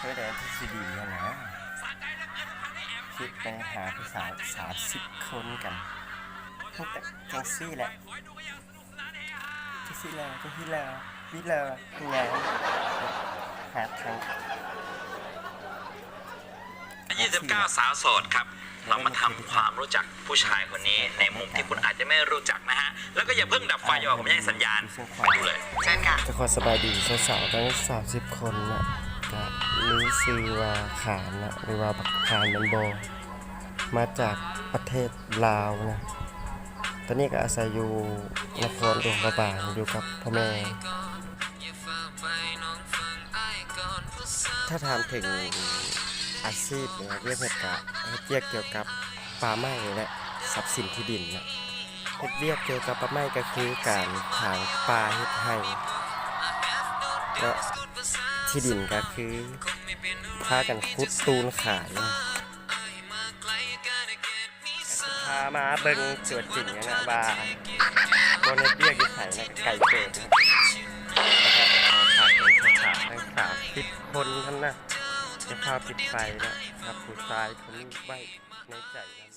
ໂຕໃດທີ່ຊິດີຫັ້ນນະ ຄິດໄປຫາຜູ້ສາວສາມສິບຄົນກັນ ແຕ່ຈັ່ງຊີ້ແຫຼະ ຈັ່ງຊີ້ແຫຼະ ຈັ່ງຊີ້ແຫຼະ ນີ້ແຫຼະ ຫາທາງ ยี่สิบเก้า สาวโสดครับ เรามาทำความรู้จักผู้ชายคนนี้ในมุมที่คุณอาจจะไม่รู้จักนะฮะ แล้วก็อย่าเพิ่งดับไฟ อย่าเพิ่งแย่งสัญญาณ ไปดูเลย เชิญค่ะ ກໍຂໍສະບາຍດີສາວໆທັງສາມສິບຄົນນະ ກໍມີຊື່ວ່າຂານນະ ຫຼືວ່າບັກຂານແມ່ນບໍ່ ມາຈາກປະເທດລາວນະ ຕອນນີ້ກໍອາໄສຢູ່ນະຄອນຫຼວງພະບາງ ຢູ່ກັບພໍ່ແມ່. ຖ້າຖາມເຖິງອາຊີບ ຫຼືວ່າວຽກເຮັດ ກະເຮັດວຽກກ່ຽວກັບປ່າໄມ້ນີ້ແຫຼະ ຊັບສິນທີ່ດິນນະ ເຮັດວຽກກ່ຽວກັບປ່າໄມ້ກໍຄືການຖາງປ່າເຮັດໄຮ່ ແລະ ທີ່ດິນກໍຄືພາກັນຂຸດຕູນຂາຍນະ. ພາມາເບິ່ງຕົວຈິງນະ ວ່າບ່ອນເຮັດວຽກຢູ່ໃສນະ ໄກເຕີບນະ ແລ້ວກໍຂໍຝາກເຖິງສາວໆທັງສາມສິບຄົນຫັ້ນນະ ຢ່າຟ້າວປິດໄຟນະ ຮັບຜູ້ຊາຍຄົນນີ້ໄວ້ໃນໃຈນະ.